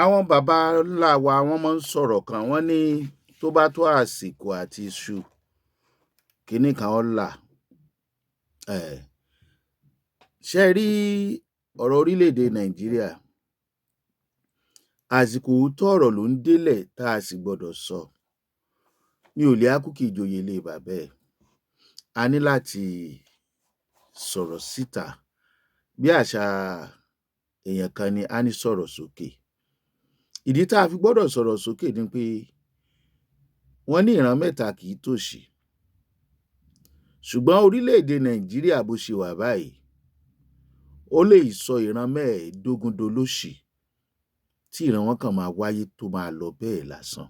Àwọn baba ńlá wa, wọ́n máa ń sọ̀rọ̀ kan, wọ́n ní tó bá tó àsìkò àti iṣu, kinní kan ó là. um Ṣé ẹ rí ọ̀rọ̀ orílẹ̀-èdè Nàìjíríà? Àsìkò òótọ́ ọ̀rọ̀ ló ń délẹ̀ tá a sì gbọdọ̀ sọ. Mi ò lè á kú kì í joyè ilé bàbá ẹ̀. A ní láti sọ̀rọ̀ síta. Bí àṣà èèyàn kan ni, á ní sọ̀rọ̀ sókè. Ìdí tá a fi gbọ́dọ̀ sọ̀rọ̀ sókè ni pé wọ́n ní ìran mẹ́ta kì í tòṣì. Ṣùgbọ́n orílẹ̀-èdè Nàìjíríà bó ṣe wà báyìí, ó lè sọ ìran 15 dolóṣì tí ìran wọn kàn máa wáyé tó máa lọ bẹ́ẹ̀ lásán.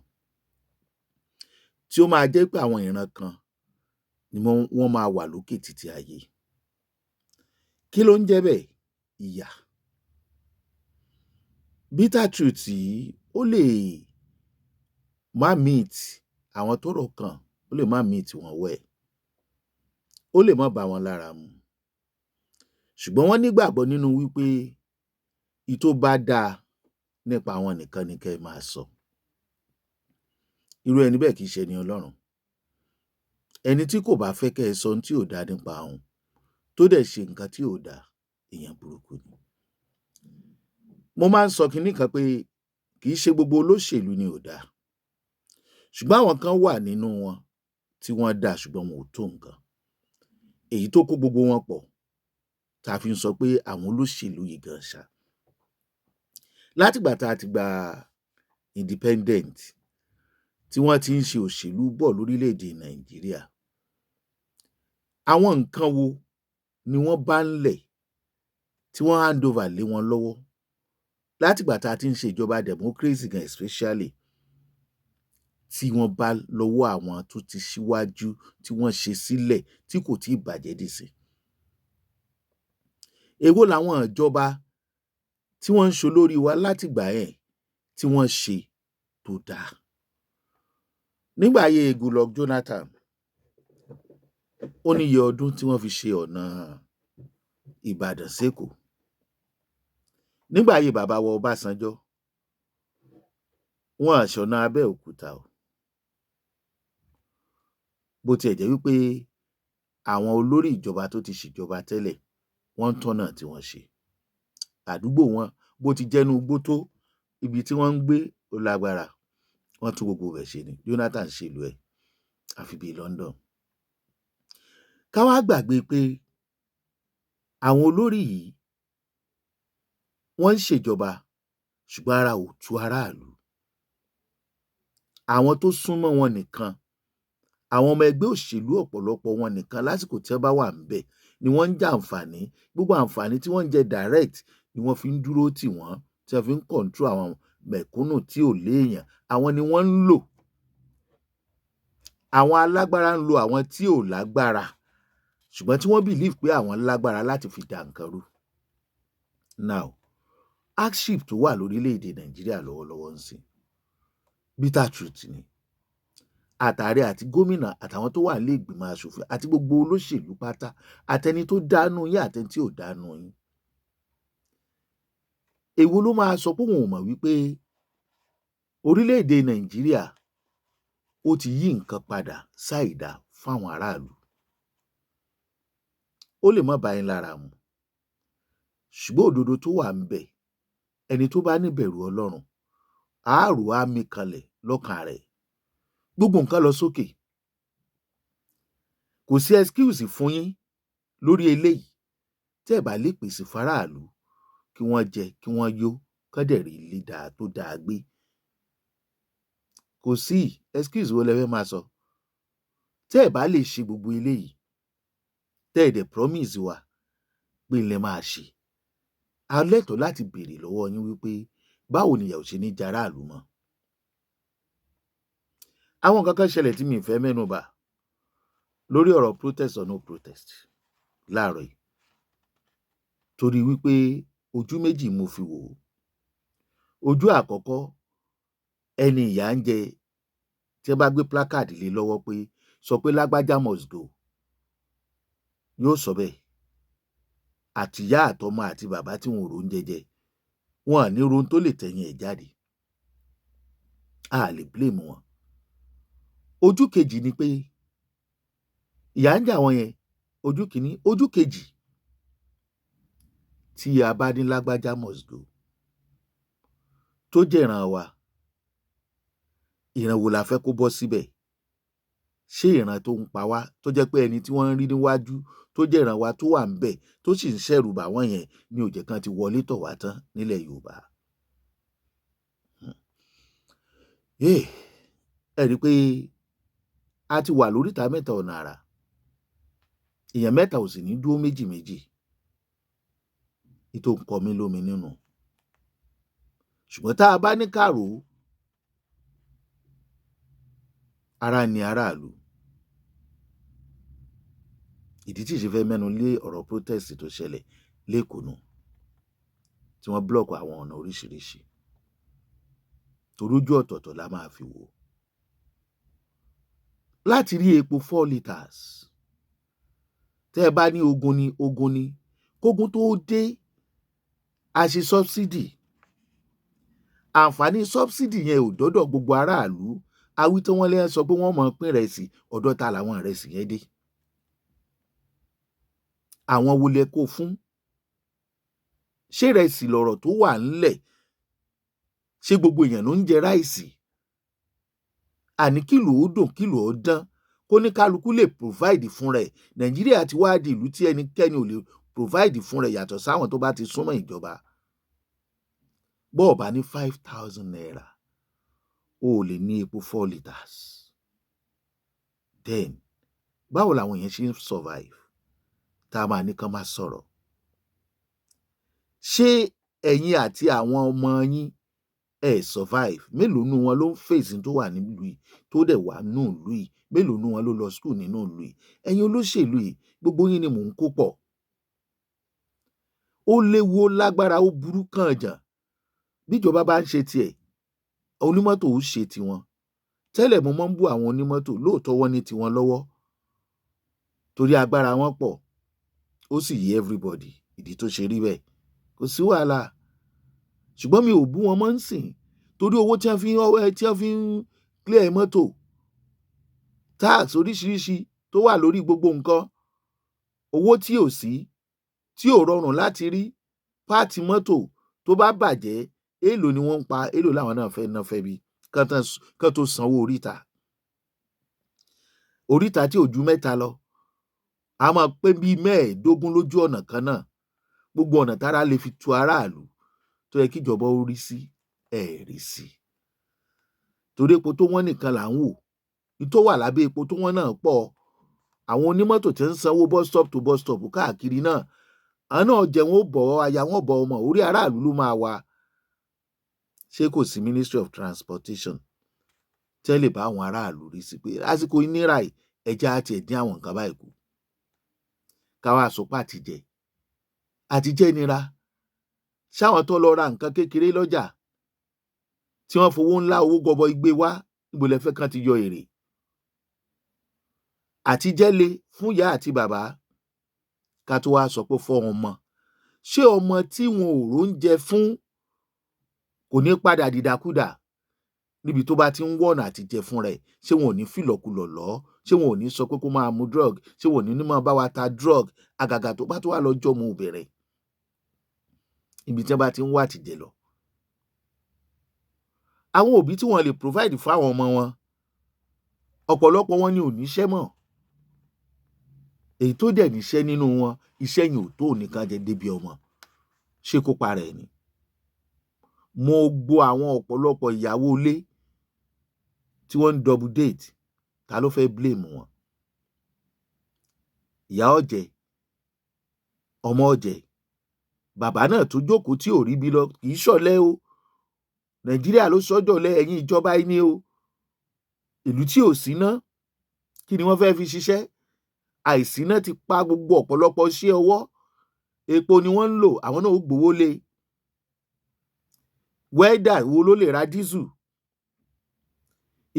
Tí ó máa jẹ́ pé àwọn ìran kan ni wọ́n máa wà lókè títí ayé. Kí ló ń jẹ́ bẹ́ẹ̀? Ìyà. Bitter truth yìí, ó lè má meet àwọn tọ́rọ̀ kàn, ó lè má meet wọn well. Ó lè má bá wọn lára mu. Ṣùgbọ́n wọ́n nígbàgbọ́ nínú wípé n tó bá dáa nípa àwọn nìkan ni kẹ́ ẹ máa sọ. Irú ẹni bẹ́ẹ̀ kì í ṣe ẹni Ọlọ́run. Ẹni tí kò bá fẹ́ kẹ́ ẹ sọ ohun tí ò dáa nípa òun, tó dẹ̀ ṣe nǹkan tí ò dáa, èèyàn burúkú ni. Mo máa ń sọ kinní kan pé kì í ṣe gbogbo olóṣèlú ni ò dáa. Ṣùgbọ́n àwọn kan wà nínú wọn tí wọ́n dáa, ṣùgbọ́n wọn ò tó nǹkan. Èyí tó kó gbogbo wọn pọ̀ tá a fi ń sọ pé àwọn olóṣèlú yìí gan ṣá. Látìgbà tá a ti gba independent, tí wọ́n ti ń ṣe òṣèlú bọ̀ lórílẹ̀-èdè Nàìjíríà, àwọn nǹkan wo ni wọ́n bá ńlẹ̀ tí wọ́n hand over lé wọn lọ́wọ́? Látìgbà tá a ti ń ṣe ìjọba democracy gan especially, tí wọ́n bá lọ́wọ́ àwọn tó ti ṣíwájú tí wọ́n ṣe sílẹ̀ tí kò tíì bàjẹ́ dìsìn. Èwo làwọn ìjọba tí wọ́n ń ṣolórí wa látìgbà yẹn tí wọ́n ṣe tó dáa? Nígbà ayé Goodluck Jonathan, ó níye ọdún tí wọ́n fi ṣe ọ̀nà Ìbàdàn sékòó. Nígbà ayé bàbá wa Ọbásanjọ́, wọn à ṣọ̀nà Abẹ́òkúta o. Bó tiẹ̀ jẹ́ wípé àwọn olórí ìjọba tó ti ṣèjọba tẹ́lẹ̀, wọ́n ń tọ́nà tí wọ́n ṣe. Àdúgbò wọn, bó ti jẹ́nú igbó tó, ibi tí wọ́n ń gbé ó lágbára. Wọ́n tún gbogbo ibẹ̀ ṣe ni. Jonathan ṣèlú ẹ̀ àfi bíi London. Ká wá gbàgbé pé àwọn olórí yìí, wọ́n ń ṣèjọba, ṣùgbọ́n ara ò tu aráàlú. Àwọn tó súnmọ́ wọn nìkan, àwọn ọmọ ẹgbẹ́ òṣèlú ọ̀pọ̀lọpọ̀ wọn nìkan lásìkò tí wọ́n bá wà ńbẹ̀ ni wọ́n ń jàǹfààní. Gbogbo àǹfààní tí wọ́n ń jẹ direct ni wọ́n fi ń dúró tì wọ́n, tí wọ́n fi ń control àwọn mẹ̀kúnnù tí ò léèyàn. Àwọn ni wọ́n ń lò. Àwọn alágbára ń lo àwọn tí ò lágbára, ṣùgbọ́n tí wọ́n believe pé àwọn lágbára láti fi dà nǹkan rú. Now, hardship tó wà lórílẹ̀-èdè Nàìjíríà lọ́wọ́lọ́wọ́ ńsìn, bitter truth ni. Àtààrẹ àti gómìnà àtàwọn tó wà nílé ìgbìmọ̀ aṣòfin àti gbogbo olóṣèlú pátá, àtẹni tó dánú yín àtẹni tí ò dánú yín. Èwo ló máa sọ pé òun ò mọ̀ wípé orílẹ̀-èdè Nàìjíríà ó ti yí nǹkan padà sáìdáa fáwọn aráàlú? Ó lè má bá yín lára mu. Ṣùgbọ́n òdodo tó wà ńbẹ̀, ẹni tó bá níbẹ̀rù Ọlọ́run, á rò ó, á mí kanlẹ̀ lọ́kàn rẹ̀. Gbogbo nǹkan lọ sókè. Kò sí excuse fún yín lórí eléyìí. Tẹ́ ẹ̀ bá lè pèsè fáráàlú kí wọ́n jẹ, kí wọ́n yó, kán dẹ̀ rí ilé dáa tó dáa gbé. Kò sí excuse wo lẹ fẹ́ máa sọ. Tẹ́ ẹ̀ bá lè ṣe gbogbo eléyìí, tẹ́ ẹ dẹ̀ promise wa pé ń lẹ máa ṣe, a lẹ́tọ̀ọ́ láti béèrè lọ́wọ́ yín wípé báwo ni ìyà ò ṣe ní jẹ aráàlú mọ́? Àwọn nǹkan kan ṣẹlẹ̀ tí mi ì fẹ́ mẹ́nu bà lórí ọ̀rọ̀ protest or no protest láàárọ̀ yìí. Torí wípé ojú méjì mo fi wò ó. Ojú àkọ́kọ́, ẹni ìyà ń jẹ, tí wọ́n bá gbé placard lé lọ́wọ́ pé sọ pé lágbájá must go, yóò sọ bẹ́ẹ̀. Àtìyá àtọmọ àti bàbá tí wọn ò róúnjẹ jẹ, wọn à ní rohun tó lè tẹ̀yìn ẹ̀ jáde. A lè blame wọn. Ojú kejì ni pé ìyà ń jẹ àwọn yẹn, ojú kìíní. Ojú kejì, tí a bá ní lágbájá must go, tó jẹ́ ìran wa, ìran wo la fẹ́ kó bọ́ síbẹ̀? Ṣé ìran tó ń pa wá, tó jẹ́ pé ẹni tí wọ́n ń rí níwájú tó jẹ́ ìran wa tó wà ńbẹ̀, tó sì ń ṣẹ̀rù bà wọ́n yẹn ni ò jẹ́ kán ti wọlé tọ̀ wá tán nílẹ̀ Yorùbá? Ẹ rí i pé a ti wà lóríta mẹ́ta ọ̀nà àrà, èèyàn mẹ́ta ò sì ní dúró méjì méjì. Ní tó ń kọ mí lómi nínú. Ṣùgbọ́n tá a bá ní ká rò ó, ara ni aráàlú. Ìdí tí ì ṣe fẹ́ mẹ́nu lé ọ̀rọ̀ protest tó ṣẹlẹ̀ l'Ékòó nù, tí wọ́n block àwọn ọ̀nà oríṣiríṣi. Torí ojú ọ̀tọ̀ọ̀tọ̀ la máa fi wò ó. Láti rí epo 4 litres, tẹ́ ẹ bá ní ogun ni, ogun ni. Kógun tó dé, a ṣe subsidy. Àǹfààní subsidy yẹn ò dọ́dọ̀ gbogbo aráàlú. Awí tí wọ́n lé sọ pé wọ́n máa pín ìrẹsì, ọ̀dọ̀ ta làwọn ìrẹsì yẹn dé? Àwọn wo lẹ kó fún? Ṣé ìrẹsì lọ̀rọ̀ tó wà ńlẹ̀? Ṣé gbogbo èèyàn ló ń jẹ rice? Àní kílùú ó dùn, kílùú ó dán, kó ní kálukú lè provide fún rẹ̀. Nàìjíríà ti wá di ìlú tí ẹnikẹ́ni ò lè provide fún rẹ̀ yàtọ̀ sáwọn tó bá ti súnmọ́ ìjọba. Bó ò bá ní ₦5,000, o ò lè ní epo 4 litres. Then, báwo làwọn èèyàn ṣe ń survive? Tá a máa ní kán má sọ̀rọ̀. Ṣé ẹ̀yin àti àwọn ọmọ yín ẹ survive? Mélòó nínú wọn ló ń face tó wà nílùú yìí, tó dẹ̀ wà nínú ìlú yìí? Mélòó nínú wọn ló lọ school nínú ìlú yìí? Ẹ̀yin olóṣèlú yìí, gbogbo yín ni mò ń kó pọ̀. Ó léwu, ó lágbára, ó burú kànjàn. Bíjọba bá ń ṣe tiẹ̀, onímọ́tò ó ṣe tiwọn. Tẹ́lẹ̀, mo máa ń bú àwọn onímọ́tò. Lóòótọ́, wọ́n ní tiwọn lọ́wọ́ torí agbára wọn pọ̀, ó sì yé everybody ìdí tó ṣe rí bẹ́ẹ̀, kò sí wàhálà. Ṣùgbọ́n mi ò bú wọn mọ́ ń sìn torí owó tí wọ́n fi ń clear mọ́tò, tax oríṣiríṣi tó wà lórí gbogbo nǹkan, owó tí ò sí, tí ò rọrùn láti rí, part mọ́tò tó bá bàjẹ́, èèlò ni wọ́n ń pa, èèlò làwọn náà fẹ́ ná fẹ́ bí kán tó sanwó oríta. Oríta tí ò ju mẹ́ta lọ, a máa pé bíi 15 lójú ọ̀nà kan náà. Gbogbo ọ̀nà tára lè fi tu aráàlú tó yẹ kíjọba ó rí sí, ẹ̀ rí sí. Torí epo tó wọ́n nìkan là ń wò, ní tó wà lábẹ́ epo tó wọ́n náà pọ̀. Àwọn onímọ́tò tí ń sanwó bus stop to bus stop káàkiri náà, àwọn náà jẹun, ó bọ̀ aya wọn, bọ̀ ọmọ, orí aráàlú ló máa wà. Ṣé kò sí Ministry of Transportation tẹ́ lè bá àwọn aráàlú rí sí pé àsìkò ìnira yìí, ẹja á tiẹ̀ dín àwọn nǹkan báyìí kù? Káwá sọ pé àtijẹ àtijẹ nira ṣáwọn tó lọ ra nǹkan kékeré lọ́jà tí wọ́n fowó ńlá, owó gọbọi gbé wá, níbo lẹ fẹ́ kán ti yọ èrè? Àtijẹ le fún ìyá àti bàbá, ká tó wá sọ pé fọ́ ọmọ. Ṣé ọmọ tí wọn ò róúnjẹ fún kò ní padà dìdàkudà níbi tó bá ti ń wọ̀nà àtijẹ fún rẹ̀? Ṣé wọn ò ní fìlọ̀kulọ̀ lọ̀? Ṣé wọn ò ní sọ pé kó máa mu drug? Ṣé wọn ò ní ní máa bá wa ta drug, àgàgà tó bá tó wà lọ́jọ́ ọmọ obìnrin ibi tí wọ́n bá ti ń wá àtijẹ lọ? Àwọn òbí tí wọ́n lè provide fún àwọn ọmọ wọn, ọ̀pọ̀lọpọ̀ wọn ni ò níṣẹ́ mọ́. Èyí tó dẹ̀ níṣẹ́ nínú wọn, iṣẹ́ yẹn ò tó nìkan jẹ débi ọmọ. Ṣé kó para ẹ̀ ni? Mo gbọ́ àwọn ọ̀pọ̀lọpọ̀ ìyàwó ilé tí wọ́n ń double date. Ta ló fẹ́ blame wọn? Ìyá ọ̀jẹ̀, ọmọ ọ̀jẹ̀, bàbá náà tó jókòó tí ò rí bí lọ. Kì í ṣọ̀lẹ o. Nàìjíríà ló sọ́jọ̀lẹ̀, ẹ̀yin ìjọba yìí ni o. Ìlú tí ò síná, kí ni wọ́n fẹ́ fi ṣiṣẹ́? Àìsíná ti pa gbogbo ọ̀pọ̀lọpọ̀ iṣẹ́ ọwọ́. Epo ni wọ́n ń lò, àwọn náà ó gbowó lé. Welder wo ló lè ra diesel?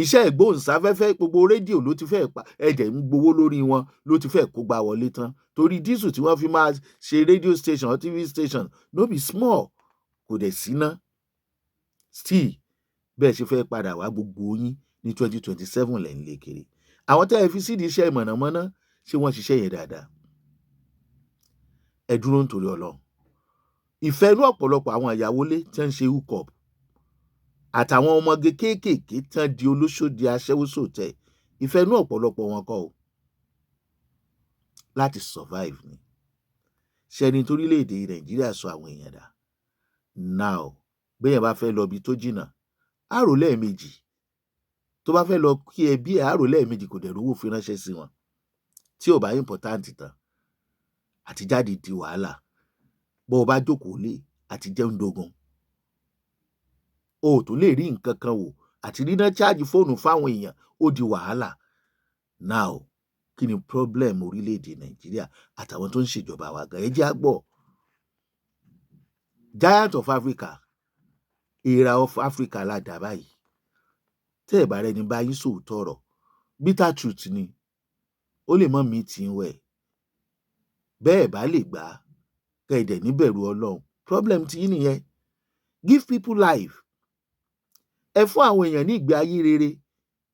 Iṣẹ́ ìgbóhùnsáfẹ́fẹ́, gbogbo rédíò ló ti fẹ́ pa, ẹ̀jẹ̀ ń gbowó lórí wọn, ló ti fẹ́ kó gba wọlé tán torí diesel tí wọ́n fi máa ṣe radio station or TV station no be small. Kò dẹ̀ síná still. Bẹ́ẹ̀ ṣe fẹ́ padà wá, gbogbo yín ní 2027 lẹ̀ ń lé kiri. Àwọn tẹ́ ẹ fi sídìí iṣẹ́ mọ̀nàmọ́ná, ṣé wọ́n ṣiṣẹ́ yẹn dáadáa? Ẹ dúró nítorí Ọlọ́run. Ìfẹ́ inú ọ̀pọ̀lọpọ̀ àwọn ìyàwó ilé tí wọ́n ń ṣe hook up àtàwọn ọmọge kéékèèké tí wọ́n di olóṣó, di aṣẹ́wó sòtẹ́, ìfẹ́ inú ọ̀pọ̀lọpọ̀ wọn kọ́ o, láti survive ni. Ṣẹ́ni torílẹ̀-èdè Nàìjíríà sọ àwọn èèyàn dà now, béèyàn bá fẹ́ lọ ibi tó jìnnà, á rò lẹ́ẹ̀mejì. Tó bá fẹ́ lọ kí ẹbí ẹ̀, á rò lẹ́ẹ̀mejì. Kò dẹ̀ rówó fi ránṣẹ́ sí wọn tí ò bá important tán. Àtijáde di wàhálà. Bó o bá jókòó lé, àti jẹun dogun, o ò tún lè rí nǹkan kan wò. Àti ríná charge fóònù fáwọn èèyàn, ó di wàhálà. Now, kí ni problem orílẹ̀-èdè Nàìjíríà àtàwọn tó ń ṣèjọba wa gan? Ẹ jẹ́ á gbọ́. Giant of Africa, èèrà of Africa la dà báyìí. Tẹ́ ẹ̀ bá rẹni bá yín sòótọ́ ọ̀rọ̀, bitter truth ni, ó lè mọ́ mi tì ń wẹ̀ bẹ́ẹ̀ bá lè gbà á, kẹ́ ẹ dẹ̀ níbẹ̀rù Ọlọ́run, problem ti yín nìyẹn. Give people life. Ẹ fún àwọn èèyàn ní ìgbé ayé rere,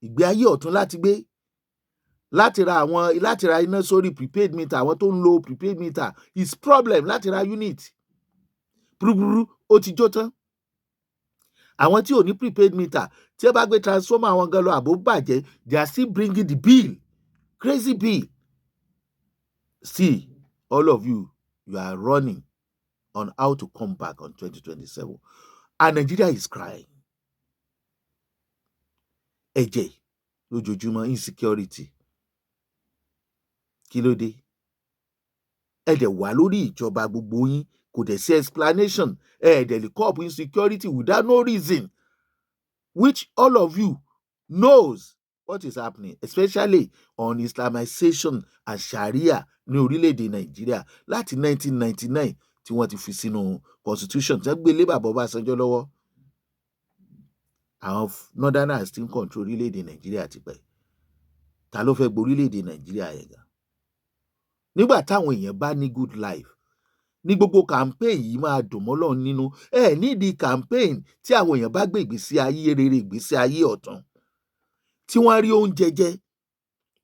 ìgbé ayé ọ̀tun, láti gbé, láti ra àwọn, láti ra iná sórí prepaid meter. Àwọn tó ń lo prepaid meter is problem láti ra unit burúburú, ó ti jó tán. Àwọn tí ò ní prepaid meter, tí ẹ bá gbé transformer àwọn gan lọ àbó bàjẹ́, they are still bringing the bill, crazy bill. See, all of you, you are running on how to come back on 2027, and Nigeria is crying ẹ̀jẹ̀ lójoojúmọ́. Insecurity, kí ló dé? Ẹ dẹ̀ wà lórí ìjọba, gbogbo yín, kò dẹ̀ sí explanation. Ẹ dẹ̀ lè cop insecurity without no reason, which all of you knows what is happening, especially on Islamization and Sharia ní orílẹ̀-èdè Nàìjíríà láti 1999 tí wọ́n ti fi sínú constitution tí wọ́n gbé lé bàbá Ọbásanjọ́ lọ́wọ́. Àwọn northerners ti ń control orílẹ̀-èdè Nàìjíríà tipẹ́. Ta ló fẹ́ gborílẹ̀-èdè Nàìjíríà yẹn gan? Nígbà táwọn èèyàn bá ní good life ní gbogbo campaign yìí máa dùn mọ́ Ọlọ́run nínú. Ẹ nídìí campaign tí àwọn èèyàn bá gbé ìgbésí ayé rere, ìgbésí ayé ọ̀tun, tí wọ́n rí oúnjẹ jẹ,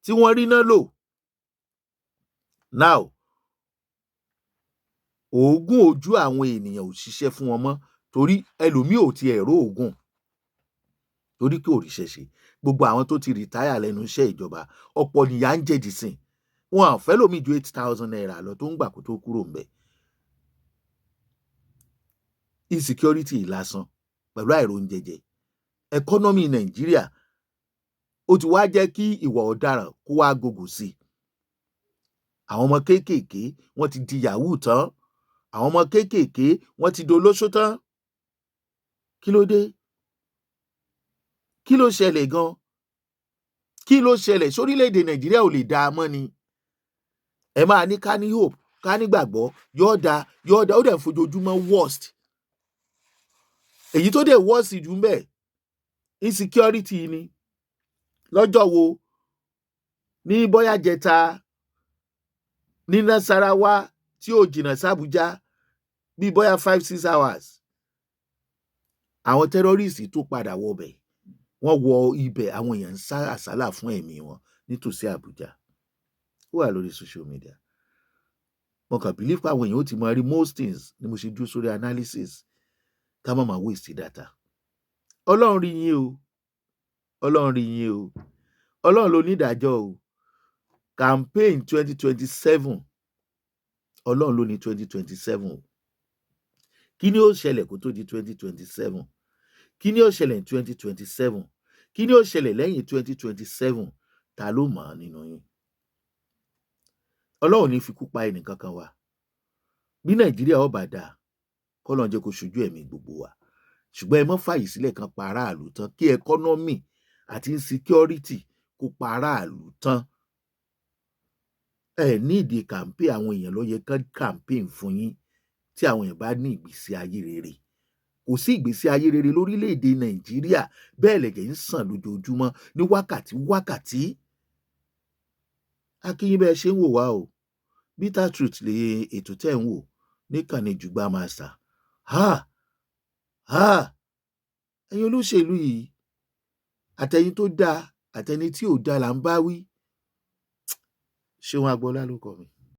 tí wọ́n rí iná lò. Now, òógùn ojú àwọn ènìyàn ò ṣiṣẹ́ fún wọn mọ́, torí ẹlòmíì ò tiẹ̀ ró òógùn torí kí ò ríṣẹ́ ṣe. Gbogbo àwọn tó ti retire lẹ́nu iṣẹ́ ìjọba, ọ̀pọ̀ nìyà ń jẹ dìsìn. Wọn à fẹ́ lómi ju ₦8,000 lọ tó ń gbà kó tó kúrò ńbẹ̀. Insecurity lásán pẹ̀lú àìróúnjẹ jẹ, economy Nàìjíríà, ó ti wá jẹ́ kí ìwà ọ̀daràn kó wá gògò sí i. Àwọn ọmọ kéékèèké, wọ́n ti di yahoo tán. Àwọn ọmọ kéékèèké, wọ́n ti dolóṣó tán. Kí ló dé? Kí ló ṣẹlẹ̀ gan? Kí ló ṣẹlẹ̀ sórílẹ̀-èdè Nàìjíríà? Ò lè dáa mọ́ ni. Ẹ máa ní ká ní hope, ká nígbàgbọ́, yóò dáa, yóò dáa. Ó dẹ̀ ń fojoojúmọ́ worst. Èyí tó dẹ̀ worst jù ń bẹ̀, insecurity ni. Lọ́jọ́ wo ní, bóyá jẹta ní Nasarawa tí ò jìnnà sàbújá, bíi bóyá 5-6 hours, àwọn terrorists tó padà wọbẹ̀, wọ́n wọ ibẹ̀. Àwọn èèyàn ń sá àsálà fún ẹ̀mí wọn nítòsí Àbújá. Ó wà lórí social media. Mo kàn believe pé àwọn èèyàn ó ti máa rí most things ni mo ṣe dúró sórí analysis, ká má máa waste data. Ọlọ́run rí yín o, Ọlọ́run rí yín o, Ọlọ́run ló ní ìdájọ́ o. Campaign 2027, Ọlọ́run ló ní 2027 o. Kí ni ó ṣẹlẹ̀ kó tó di 2027? Kí ni ó ṣẹlẹ̀ ní 2027? Kí ni ó ṣẹlẹ̀ lẹ́yìn 2027? Ta ló mọ̀ ọ́ nínú yín? Ọlọ́run ní fikú pa ẹnìkankan wa. Bí Nàìjíríà ó bá dáa, kọ́lọ́run jẹ́ kó ṣojú ẹ̀mí gbogbo wa. Ṣùgbọ́n ẹ mọ́ fàyè sílẹ̀ kan pa aráàlú tán, kí economy àti insecurity kó pa aráàlú tán. Ẹ ní ìdí campaign. Àwọn èèyàn ló yẹ kán campaign fún yín tí àwọn èèyàn bá ní ìgbésí ayé rere. Kò sí ìgbésí ayé rere lórílẹ̀‐èdè Nàìjíríà, bẹ́ẹ̀ lẹ̀jẹ̀ ń sàn lójoojúmọ́ ní wákàtí wákàtí. A kí yín bẹ́ẹ̀ ṣe ń wò wá o. Bitter Truth lè ètò tẹ́ ń wò níkànnì Jùgbà Master. Ha ha. Ẹ̀yin olóṣèlú yìí, àtẹni tó dáa àtẹni tí ò dáa là ń bá wí. Ṣéun Agboola ló kọ mi.